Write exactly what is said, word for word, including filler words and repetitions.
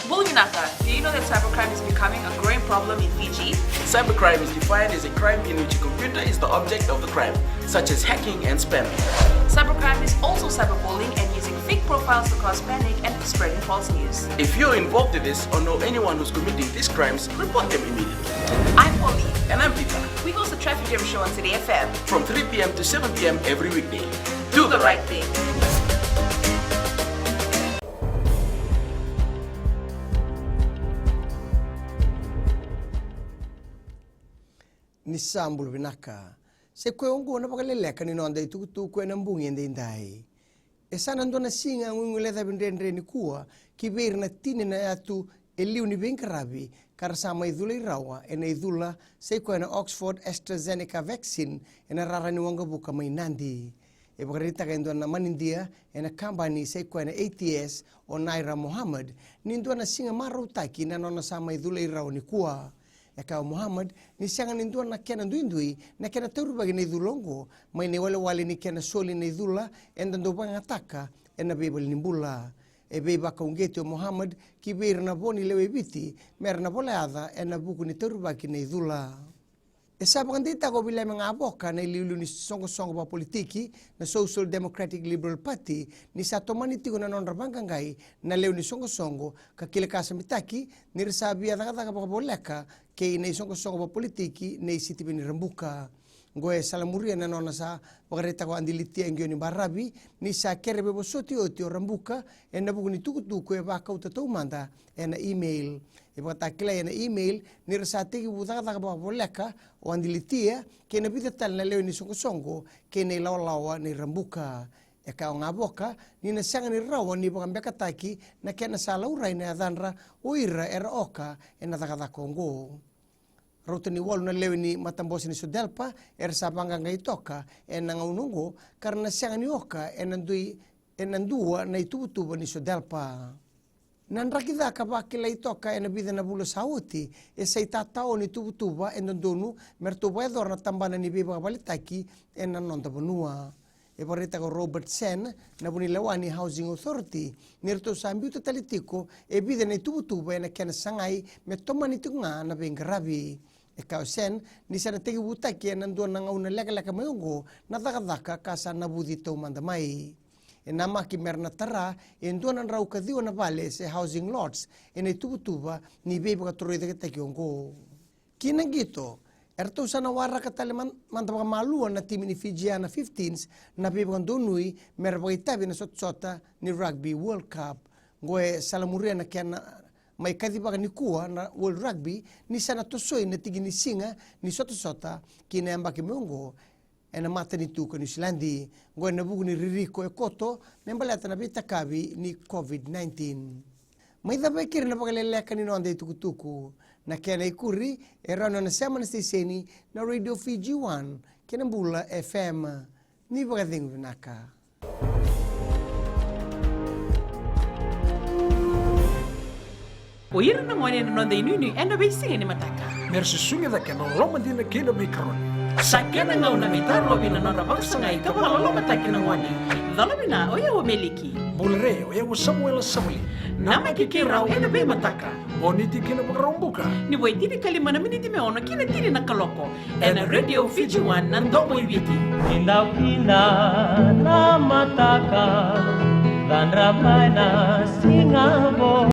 Bula vinaka, do you know that cybercrime is becoming a growing problem in Fiji? Cybercrime is defined as a crime in which a computer is the object of the crime, such as hacking and spamming. Cybercrime is also cyberbullying and using fake profiles to cause panic and spreading false news. If you're involved in this or know anyone who's committing these crimes, report them immediately. I'm Polly. And I'm Peter. We host the Traffic Jam Show on City F M. From three p.m. to seven p.m. every weekday. Do the right thing. Ni sa bula vinaka. Sa i koya oqo na vakaleleka ni noda itukutuku ena bogi edaidai. E sa na dua na siga guiguilecavi dredre nikua ki vei ira na tini na yatu e liu ni veiqaravi ka ra sa mai culai rawa ena icula sa i koya na Oxford AstraZeneca vaccine ena rara ni waqavuka mai Nadi. E vakaraitaka e dua na manidia ena kabani sa i koya na A T S, o Naira Mohammed, ni dua na siga marautaki na nona sa mai culai rawa nikua. E kaya o Mohammed ni sega ni dua na kena duidui na kena taurivaki na icula oqo mai na iwalewale ni kena soli na icula eda dau vakayagataka ena veivalenibula. E veivakauqeti o Mohammed ki vei ira na vo ni lewe i Viti me ra na volayaca ena vuku ni taurivaki na icula. E sa vakadeitaka o Viliame Gavoka na iliuliu ni soqosoqo vakapolitiki na Social Democratic Liberal Party ni sa tomani tiko na nodra vaqaqai na lewe ni soqosoqo ka kilakasamitaki ni ra sa via cakacaka vakavoleka kei na isoqosoqo vakapolitiki nei Sitiveni Rabuka. Oqo e salamuria na nona sa vakaraitaka o Adilitia Qioni Baravi ni sa kere veivosoti oti o Rabuka ena vuku ni tukutuku e vakauta taumada ena email. E vakatakilai ena email ni ra sa tekivu cakacaka vakavoleka o Adilitia kei na vica tale na lewe ni soqosoqo kei na ilawalawa nei Rabuka. E kaya o Gavoka ni na sega ni rawa ni vakabekataki na kena sa laurai na yacadra o ira era oka ena cakacaka oqo. Rauta ni walu na lewe ni matabose ni SODELPA era sa vaqaqai toka ena gauna oqo ka ra na sega ni oka ena dui ena dua na ituvatuva ni SODELPA. Na draki ca ka vakilai toka ena vica na vula sa oti e sa itatao ni tuvatuva e dodonu me ratou vakayacora na tabana ni veivakavaletaki ena noda vanua. E vakaraitaka o Robert Sen na vunilewa ni Housing Authority ni ratou sa biuta tale tiko e vica na ituvatuva ena kena sagai me tomani tiko ga na veiqaravi. E kaya o Sen ni sa na tekivutaki ena dua na gauna lekaleka mai oqo na cakacaka ka sa navuci taumada mai. E namaki me ra na tara e dua na drau ka ciwa na vale se housing lots ena ituvatuva ni veivakatorocaketaki oqo. Ki na qito, eratou sa na waraka tale mada vakamalua na timi ni Fijiana fifteens na veivakadonui me ra vakaitavi ena sotasota ni Rugby World Cup. Oqo e salamuria na kena mai kacivaka nikua na World Rugby ni sa na tosoi na tiki ni siga ni sotasota ki na yabaki mai oqo ena matanitu ko Niusiladi. Oqo ena vuku ni ririko e koto me baleta na veitakavi ni COVID nineteen. Mai cava e keri na vakaleleka ni noda itukutuku. Na kena ikuri e rawa ni o na sema na siteseni na Radio Fiji One kei na Bula F M. Ni vakacegu vinaka. O ira na gone ena noda inuinui ena veisiga ni mataka. Me ra susugi cake ena loloma dina kei na veikaroni. Sa kena gauna me tarovi na nodra vakasagai ka vakalolomataki na gone. Cola vina, o yau o Meliki. Bula re, o yau o Samuela Savali. Namaki kei rau ena veimataka. Moniti kei na Vakaraubuka. Ni vo e tinikalima na miniti me ono ki na tini na kaloko. Ena Radio Fiji One na domo i Viti. Kidakida na mataka, cadra mai na siga vou.